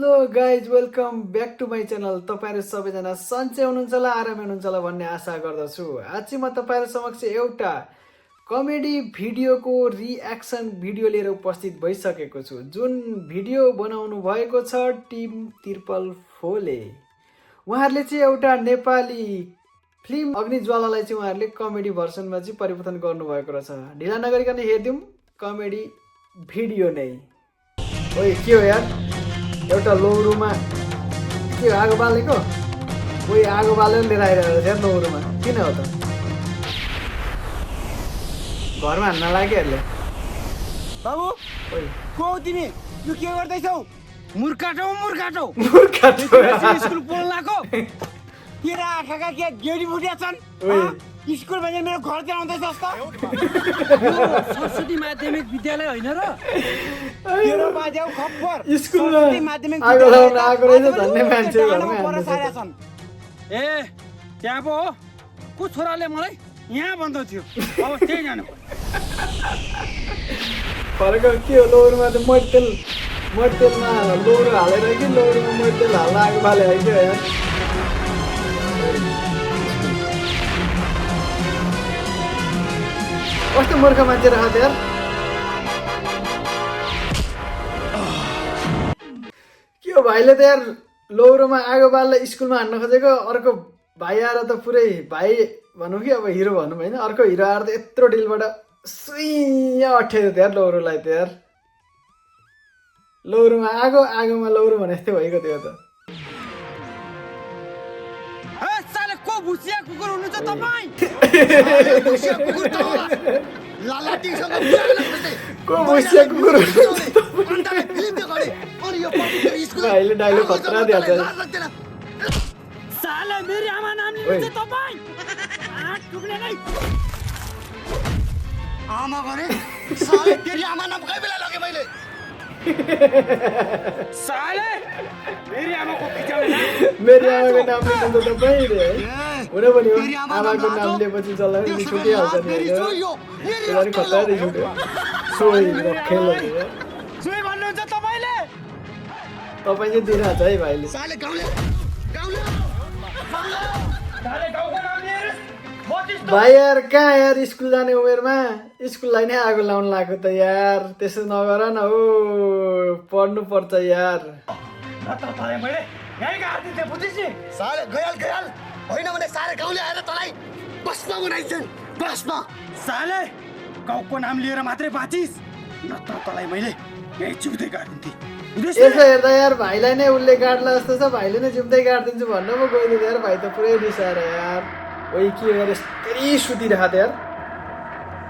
Hello guys welcome back to my channel. तपाईँहरू सबैजना सन्चै हुनुहुन्छ होला, आरामै हुनुहुन्छ होला भन्ने आशा गर्दछु। आज चाहिँ म तपाईँहरू समक्ष एउटा कमेडी भिडियोको रिएक्सन भिडियो लिएर उपस्थित भइसकेको छु। जुन भिडियो बनाउनु भएको छ टिम तिर्पल फोले। उहाँहरूले चाहिँ एउटा नेपाली फिल्म अग्निज्वालालाई चाहिँ उहाँहरूले कमेडी भर्सनमा चाहिँ परिवर्तन गर्नुभएको रहेछ। ढिला नगरिकन हेरिदिउँ कमेडी भिडियो नै। ओइ के हो यार, एउटा लौरोमा के आगो बालेको? कोही आगो बालेर लिएर आइरहेको छ लौरोमा, किन हो त? घरमा हान्न लाग्यो हेर्ले। बाबु ओइ को हो तिमी? यो के गर्दैछौ? मुर्खाटौ स्कुल पढ्न लाको तेरा आँखाका के गेडी फुटिया छन्? स्कुल भने मेरो घर तिर आउँदैछस् त? सरस्वती माध्यमिक विद्यालय होइन र? तेरो बाजेउ खप्पर स्कुलमा सरस्वती माध्यमिक आगो लाउन आएको रहेछ भन्ने मान्छे घरमा हान्दैछ त। छन्। ए त्यहाँ पो हो को छोराले मलाई यहाँ भन्दै थियो, अब त्यही जानु पर्यो। फरक के हो, लौरोमा त मट्तेलमा लौरो हालेर कि लौरोमा मट्तेल हाल्न आगो बाले है क्या यार? कस्तो मूर्ख मान्छे रहेछ यार। के हो भाइले त यार लौरोमा आगो बाल्न स्कुलमा हान्न खोजेको, अर्को भाइ आएर त पुरै भाइ भनौँ कि अब हिरो भनौँ होइन, अर्को हिरो आएर त यत्रो डिलबाट सुइँ अठ्यायो त यार लौरोलाई त यार। लौरोमा आगो, आगोमा लौरो भने जस्तै भइगयो त्यो त। ए साले को भुसिया कुकुर हुनुहुन्छ तपाईँ? को भुसिया कुकुर भाइले डाइलग खतरा दिइहाल्छ। साले मेरी आमा नाम लिनुहुन्छ तपाईँ? आँट टुक्ने नै। आमा भने साले तेरी आमा नाम कहिले बेला लगे मैले? साले मेरी आमाको खिचाउने ना? मेरो आमाको नाम लिनुहुन्छ तपाईँले है? हुन पनि हो, आमाको नाम लिएपछि जसलाई पनि छुटिहाल्छ नि होइन? त्यसलाई पनि खतरा रिस उठ्यो। सोही खेल सुई भन्नुहुन्छ तपाईँले? तपाईँ चाहिँ दिइरहेछ है भाइले। साले गाउँले साले गाउँको नाम लिएर भाइ यार कहाँ यार, स्कुल जाने उमेरमा स्कुललाई नै आगो लाउन लाग्यो त यार। त्यसो नगर न हो, पढ्नु पर्छ यार। नत्र पाए मैले यही गार्दिन्थे, बुझिस् नि? साले गयाल होइन भने साले गाउँले आएर तँलाई बस्न बनाइछन् बस्न। साले गाउँको नाम लिएर मात्रै बाँचिस्, नत्र तँलाई मैले यही चुक्दै गार्दिन्थे। यसो हेर्दा यार भाइलाई नै उसले गाड्ला जस्तो छ, भाइले नै जिम्दै गाडिदिन्छु भन्नु पो गइदियो यार। भाइ त पुरै रिसाएर यार। ओइ के हो यार, यस्तै सुतिरहेको त यार।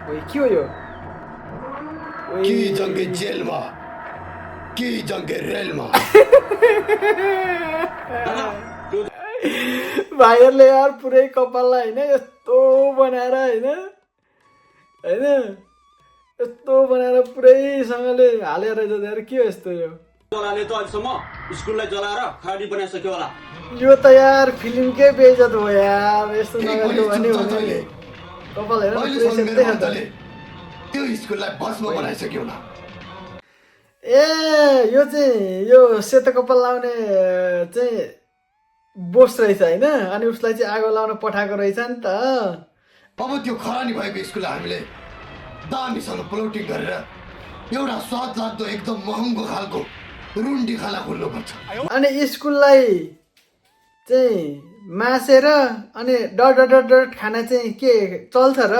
ओइ के हो यो? की जंगे जेलमा की जंगे रेलमा। भाइहरूले यार पुरै कपाललाई होइन यस्तो बनाएर होइन यस्तो बनाएर पुरैसँगले हालेर रहेछ यार। के हो यस्तो? जलाले त अहिलेसम्म स्कुललाई जलाएर खाडी बनाइसक्यो होला। यो त यार फिल्मकै बेइज्जत हो यार। यस्तो नगरेको भने हुने नि। कपाल हेर न, पुरै सेतै छ त। त्यो स्कुललाई भस्म बनाइसक्यो होला। ए यो चाहिँ यो सेतो कपाल लाउने चाहिँ बोस रहेछ होइन, अनि उसलाई चाहिँ आगो लाउन पठाएको रहेछ नि त। अब त्यो खरानी भएको स्कुललाई हामीले दामीसँग प्लोटिङ गरेर एउटा स्वाद लाग्दो एकदम महँगो खालको रुन्डी खाना खोल्नुपर्छ। अनि स्कुललाई चाहिँ मासेर अनि डट खाना चाहिँ के चल्छ र?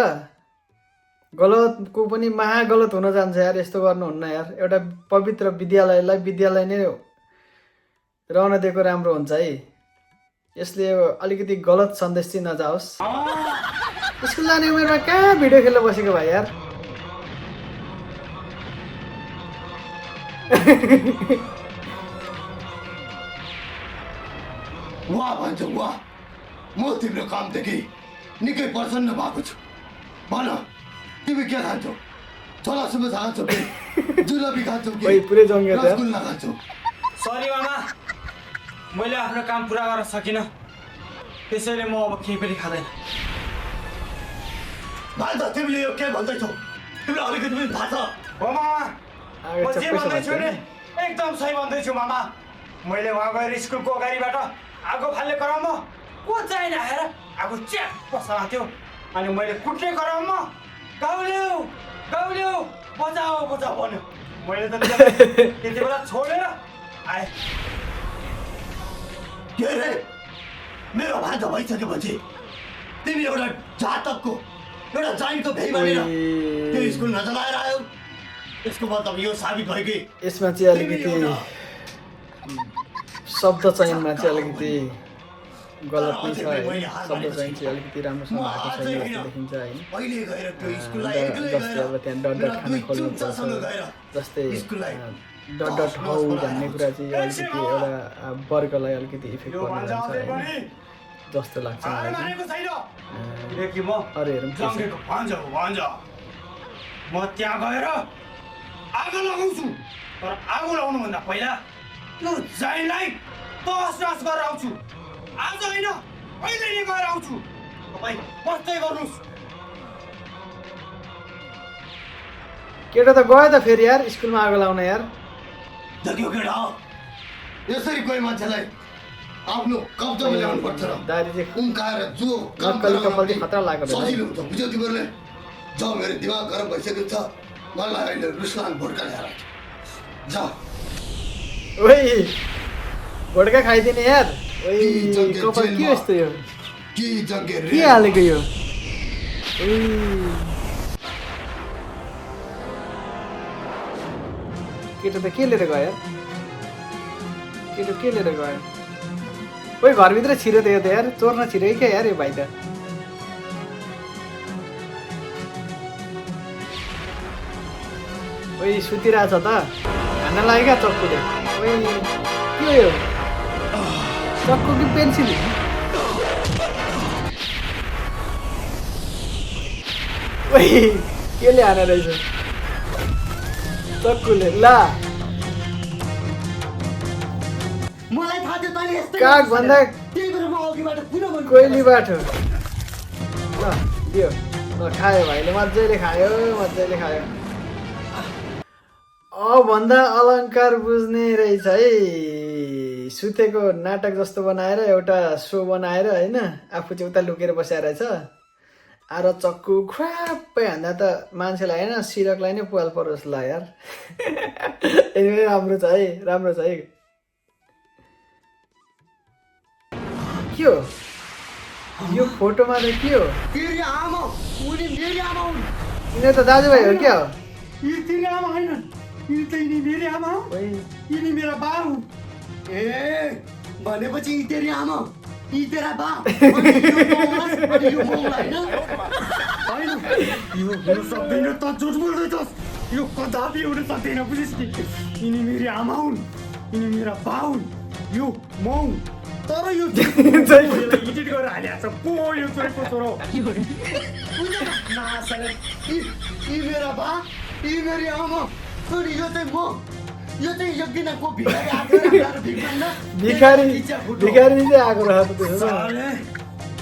गलतको पनि महागलत हुन जान्छ यार। यस्तो गर्नुहुन्न यार। एउटा पवित्र विद्यालयलाई विद्यालय नै रहन दिएको राम्रो हुन्छ है। यसले अलिकति गलत सन्देश चाहिँ नजाओस्। स्कुल जाने उमेरमा कहाँ भिडियो खेल्न बसेको भाइ यार। वाह भन्छ वाह, म तिम्रो कामदेखि निकै प्रसन्न भएको छु। भन तिमी के खान्छौ? छोला सुप खान्छौ कि जुलबी खान्छौ कि पुरै जङ्गे त रसगुल्ला खान्छौ? सरी मामा, मैले आफ्नो काम पुरा गर्न सकिनँ, त्यसैले म अब केही पनि खाँदैन। भाइ त तिमीले यो के भन्दैछौ? तिमीलाई अलिकति पनि थाहा छ? हो मामा, आगे म जे चप्पै भन्दैछु समात्छ नि नि। एकदम सही भन्दैछु मामा। मैले वहाँ गएर स्कुलको अगाडिबाट आगो फाल्ने कराउमा को चाहिँ आएर आगो च्याप्प समात्यो अनि मैले कुट्ने कराउमा गाउँल्यौ गाउँल्यौ बचाऊ बचाऊ भन्यो मैले त त्यति बेला छोडेर आएँ के रे मेरो भान्जा भइसकेपछि तिमी एउटा जातकको एउटा जाइनको भेइ बनेर त्यो स्कुल नचलाएर आयो यसको मतलब यो साबित भयो कि यसमा चाहिँ अलिकति शब्द चयनमा चाहिँ अलिकति गलत नै छ है शब्द चयन चाहिँ अलिकति राम्रोसँग भएको छैन जस्तो देखिन्छ होइन पहिले गएर त्यो स्कुललाई एक्लै जस्तै अब त्यहाँ डट डट खाना खोल्नु पर्छ जस्तै डट डट हौ भन्ने कुरा चाहिँ अलिकति एउटा वर्गलाई अलिकति इफेक्ट यो पर्न भान्जा जान्छ अझै होइन पनि जस्तो लाग्छ मलाई चाहिँ मानेको छैन किनकि म अरूहरू पनि त्यस्तै। जङ्गेको भान्जा हो भान्जा म त्यहाँ गएर आगो लगाउँछु तर आगो लगाउनुभन्दा पहिला त्यो जाइलाई तहस नहस गरेर आउँछु आज होइन अहिले नै गएर आउँछु तपाईँ बस्दै गर्नुहोस् केटा त गयो त फेरि यार स्कुलमा आगो लाउन यार जग्यो केटा हो यसरी कोही मान्छेलाई आफ्नो कब्जामा ल्याउनु पर्छ र दारी चाहिँ उम्काएर जो काम नक्कली गर्न कपाल चाहिँ खतरा लागेको छ सजिलो हुन्छ बुझ्यौ तिमीहरूले जाऊ मेरो दिमाग गरम भइसकेको छ मलाई अहिले रुसलान भोड्का ल्याएर आउँछ। जा ओइ भोड्का खाइदिने यार ओइ कि जग्गे कपाल के जेलमा। यस्तो यो कि जग्गे के हालेको यो ओइ केटा त के लिएर गयो यार केटो के लिएर गयो ओइ घरभित्र छिरो त यो त यार चोर्न छिरेको क्या यार यो भाइ त ओइ सुतिरहेछ त खान लाग्यो क्या चक्कुले ओइ के हो यो चक्कु कि पेन्सिल ओइ केले हाने रहेछ चक्कुले ला मलाई थाहा थियो तैँले यस्तै काग भन्दा त्यही भएर म अघिबाट किन भन्नु कोइलीबाट ल दियो ल खायो भाइले मजाले खायो मजाले खायो भन्दा अलङ्कार बुझ्ने रहेछ है सुतेको नाटक जस्तो बनाएर एउटा सो बनाएर होइन आफू चाहिँ उता लुकेर बसेर रहेछ आएर चक्कु ख्वाप्पै हान्दा त मान्छेलाई होइन सिरकलाई नै पुवाल परोस् ल यार यति राम्रो छ है राम्रो छ है के हो यो फोटोमा त के हो तेरी आमा उनी मेरी आमा हुन् यिनीहरू त दाजुभाइ हो क्या हो यी तेरी आमा होइनन् यी त यिनी मेरी आमा हो ओइ यिनी मेरा बा हुन् ए भनेपछि यी तेरी आमा यी तेरा बा अनि यो मौलास, अनि यो मौला होइन यो हुन सक्दैन त झुट बोल्दैछस् यो कदापि हुन सक्दैन बुझिस् कि यिनी मेरी आमा हुन् यिनी मेरा बा हुन् यो मौ तर यो एडिट गरेर हालेको छ पो यो चोरेको छोरो यी मेरा बा यी मेरी आमा अनि यो चाहिँ म यो चाहिँ यज्ञनाको भिखारी आएको भिख माग्न भिखारी भिखारी चाहिँ आएको रहेछ त त्यसो भए। साले,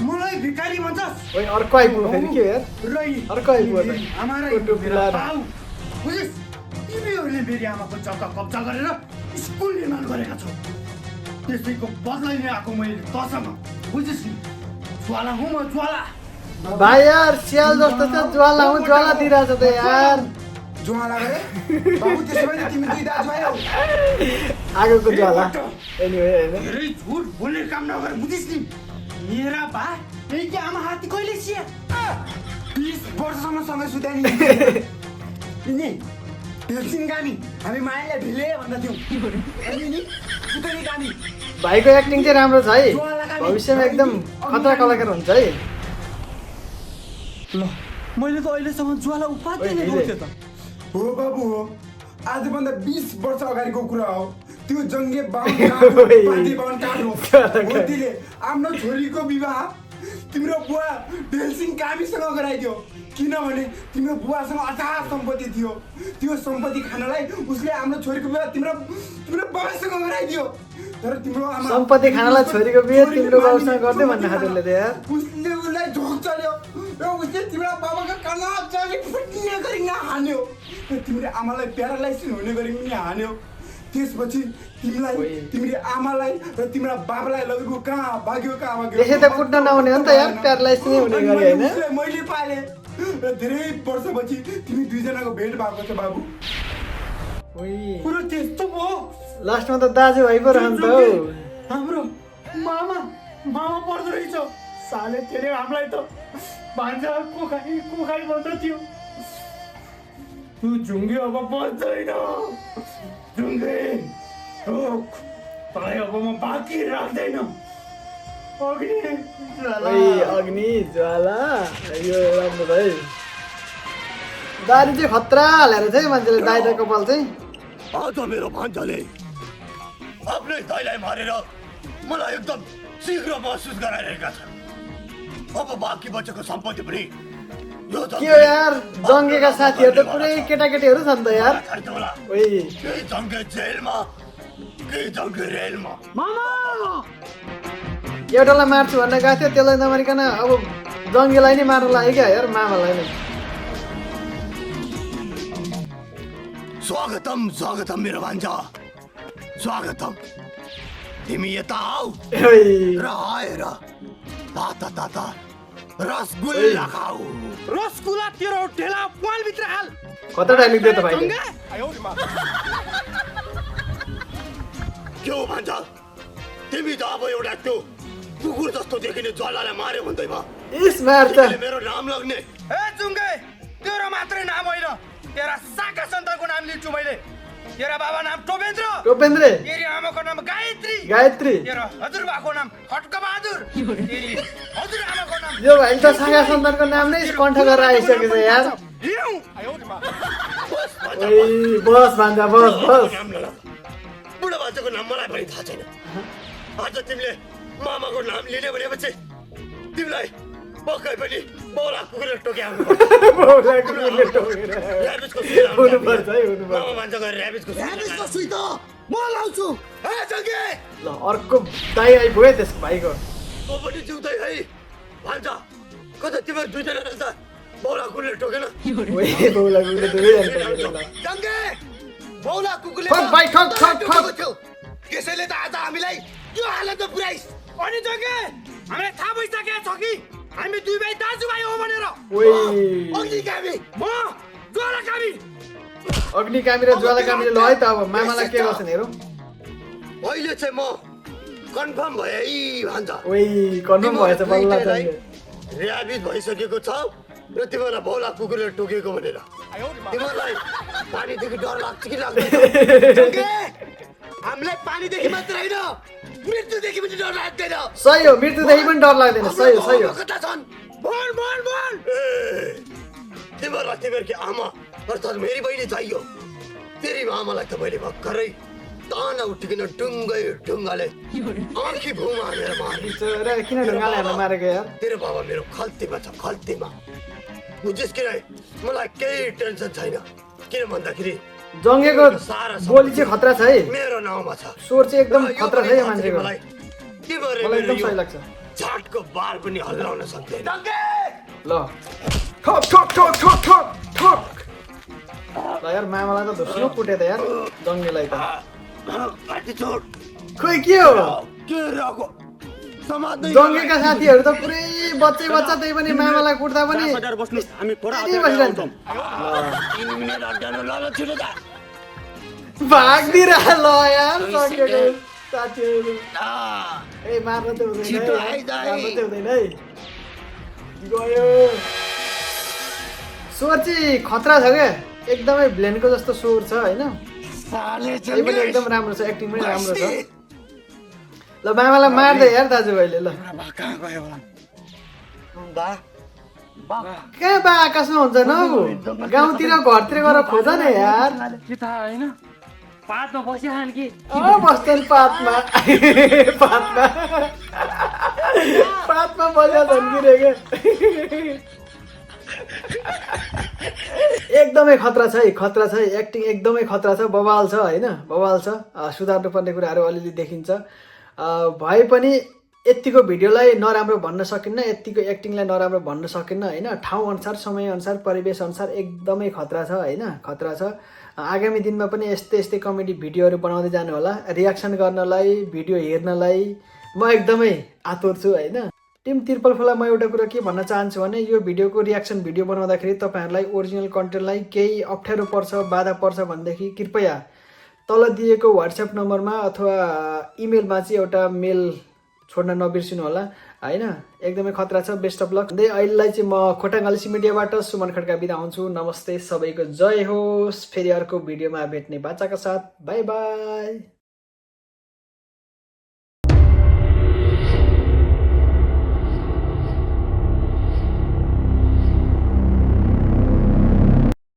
मलाई भिखारी भन्छस् ओइ अर्को आइपुग्यो फेरि के हो यार रै अर्को आइपुग्यो त आमा र टोटो पिलाएर। बुझिस् तिमीहरूले मेरी आमाको जग्गा कब्जा गरेर स्कुल निर्माण गरेका छौ त्यसैको बदला नै आएको मैले तसँग बुझिस् नि ज्वाला हुँ म ज्वाला भाइ यार स्याल जस्तो छ ज्वाला हुँ ज्वाला दिइरहेछ त यार ज्वाला गरे बाबु त्यसो भए तिमी दुई दाजुभाइ हौ आगोको ज्वाला एनिवे होइन धेरै झुट बोल्ने काम नगर बुझिस् नि मेरा बा यही आमा हात्ती कहिले सिए 20 वर्षसम्म सँगै सुत्या नि नि ढेलसिङ गामी हामी मायालाई ढिले भन्दा थियौँ अनि नि सुतेनी गामी भाइको एक्टिङ चाहिँ राम्रो छ है भविष्यमा एकदम खतरा कलाकार हुन्छ है ल मैले त अहिलेसम्म ज्वाला उपाधि नै ओइ, पाउँथेँ त हो बाबु हो आजभन्दा 20 वर्ष अगाडिको कुरा हो त्यो जङ्गे बाहुन काठ हो मोदीले आफ्नो छोरीको विवाह तिम्रो बुवा ढेलसिङ कामीसँग गराइदियो किनभने तिम्रो बुवासँग अथाह सम्पत्ति थियो त्यो सम्पत्ति खानलाई उसले हाम्रो छोरीको विवाह तिम्रो बाबासँग गराइदियो तर तिम्रो आमा सम्पत्ति खानलाई छोरीको बिहे तिम्रो बाबुसँग गर्दै भन्ने खाँदैले त यार उसले उसलाई झोक चल्यो र उसले तिम्रो बाबाको कानमा जाली फुट्ने गरी हान्यो र तिम्रो आमालाई प्यारालाइसिस हुने गरी पनि हान्यो त्यसपछि तिमीलाई तिमीले आमालाई र तिम्रा बाबालाई लगेको कहाँ भाग्यो त्यसै त कुट्न नहुने हो नि त यार प्यारालाइज नै हुने गरी होइन मैले पाले र धेरै वर्षपछि तिमी दुईजनाको भेट भएको छ बाबु कुरो त्यस्तो भयो लास्टमा त दाजुभाइ पो रहन्छ हौ हाम्रो मामा पर्दो रहेछ साले त्यसले हामीलाई त भान्जा कोखाइ भन्दथ्यो तँ झुङ्गे अब बच्दैन झुङ्गे तँलाई अब म बाँकी राख्दैन अग्नि ज्वाला यो राम्रो है दारी चाहिँ खतरा हालेर चाहिँ मान्छेले दाइ र कपाल चाहिँ आज मेरो भान्जाले आफ्नै दाइलाई मारेर मलाई एकदम शीघ्र महसुस गराइरहेका छन् अब बाँकी बचेको सम्पत्ति पनि यो के हो यार जङ्गेका साथीहरू त पुरै केटाकेटीहरू छन् त यार केही जङ्गे जेलमा केही जङ्गे रेलमा एउटालाई मार्छु भनेर गएको थियो त्यसलाई नमारिकन अब जङ्गेलाई नै मार्न लाग्यो क्या यार मामालाई नै स्वागतम मेरो भान्जा स्वागतम तिमी यता आऊ र आएर ताता रसगुल्ला खाऊ रसगुल्ला तेरो ढेला पाल भित्र हाल कता डाइलेक्ट दियो त भाइले के हो भान्जा तिमी त अब एउटा त्यो कुकुर जस्तो देखिने ज्वालालाई मार्यो भन्दैमा इस मार्छ मेरो नाम लाग्ने ए जुङ्गे तेरो मात्रै नाम होइन तेरा साका सन्तानको नाम लिन्छु मैले तेरा बाबा नाम टोपेन्द्र तेरी आमाको नाम गायत्री तेरो हजुरबाको नाम खड्कबहादुर तेरी हजुरआमाको नाम यो भाइ त सागा सन्तानको नाम नै कण्ठ गरेर आइसकेको छ यार बस भान्जा बस बुढो भान्जाको नाम मलाई पनि थाहा छैन आज तिमीले मामाको नाम लिने भनेपछि तिमीलाई पक्कै पनि बौला कुकुरले टोके आउनुपर्छ मामा भान्जा गएर ऱ्याबिजको सुई त म लाउँछु ल अर्को दाइ आइपुग्यो त्यसको भाइको म पनि जिउँदै है भान्जा कता तिमीहरू दुईजना रहेछ बौला कुकुरले टोकेन बौला कुकुरले त्यसैले त आज हामीलाई यो हालतमा पुर्याइस् अनि जगे हामीलाई थाहा भइसकेको छ कि हामी दुई भाइ दाजुभाइ हो भनेर अग्नि कामी र ज्वाला कामीले ल है त अब मामालाई के गर्छन् हेरौँ अहिले चाहिँ म कन्फर्म भए भन्छ कन्फर्म भएछ बल्ल ऱ्याबिज भइसकेको छ र तिमीलाई बौला कुकुरले टोकेको भनेर तिमीलाई पानीदेखि डर लाग्छ कि लाग्दैन हामीलाई पानीदेखि मात्र होइन मृत्युदेखि पनि डर लाग्दैन सही हो मृत्युदेखि पनि डर लाग्दैन सही हो कता छन् बोल तिमीहरूलाई तिमीहरूकी आमा अर्थात् मेरी बहिनी चाहियो तेरी आमालाई त मैले भर्खरै ताना उठिकन ढुङ्गाले आँखी भुमा हानेर मारे किन ढुङ्गाले हानेर मारेको यार तेरो बाबा मेरो खल्तीमा छ खल्तीमा बुझिस् कि मलाई केही टेन्सन छैन किन भन्दाखेरि जङ्गेको गोली चाहिँ खतरा छ है मेरो नाउँमा छ स्वर चाहिँ एकदम खतरा छ है मान्छेको मलाई एकदम सही लाग्छ झाटको बाल पनि हल्लाउन सक्दैन ल ठोक ठोक ठोक ठोक ठोक ठोक ल यार मामालाई त धुस्नु कुटे त यार जङ्गेलाई त खोइ के हो जङ्गेका साथीहरू त पुरै बच्चा त्यही पनि मामालाई कुट्दा पनि भाग्दिरा ल यार जङ्गेको साथीहरू ए मार्न त हुँदैन है गयो स्वर चाहिँ खतरा छ क्या एकदमै ब्लेनको जस्तो स्वर छ होइन यो पनि एकदम राम्रो छ एक्टिङ पनि राम्रो छ ल मामालाई मार्दै यार दाजुभाइले ल कहाँ बा आकाशमा हुन्छ न गाउँतिर घरतिर गएर खोज न यार पातमा बसिहाल्छ कि बस्छन् पातमा बस्या झन्किरहेको एकदमै खतरा छ है एक्टिङ एकदमै खतरा छ बवाल छ होइन बवाल छ सुधार्नु पर्ने कुराहरू अलिअलि देखिन्छ भए पनि यतिको भिडियोलाई नराम्रो भन्न सकिन्न यतिको एक्टिङलाई नराम्रो भन्न सकिन्न होइन ठाउँ अनुसार समय अनुसार परिवेश अनुसार एकदमै खतरा छ होइन खतरा छ आगामी दिनमा पनि यस्तै कमेडी भिडियोहरू बनाउँदै जानु होला। रियाक्सन गर्नलाई, भिडियो हेर्नलाई म एकदमै आतुर छु होइन। टिम तिर्पलफोला म एउटा कुरा के भन्न चाहन्छु भने यो भिडियोको रियाक्सन भिडियो बनाउँदाखेरि तपाईँहरूलाई ओरिजिनल कन्टेन्टलाई केही अप्ठ्यारो पर्छ, बाधा पर्छ भनेदेखि कृपया तल दिएको WhatsApp नम्बरमा अथवा इमेलमा चाहिँ एउटा मेल छोड्न नबिर्सिनु होला होइन। एकदमै खतरा छ। बेस्ट अफ लक भन्दै अहिलेलाई चाहिँ म खोटाङ अल्सी मिडियाबाट सुमन खड्का बिदा हुन्छु। नमस्ते सबैको जय होस्। फेरि अर्को भिडियोमा भेट्ने बाचाका साथ बाई बाई।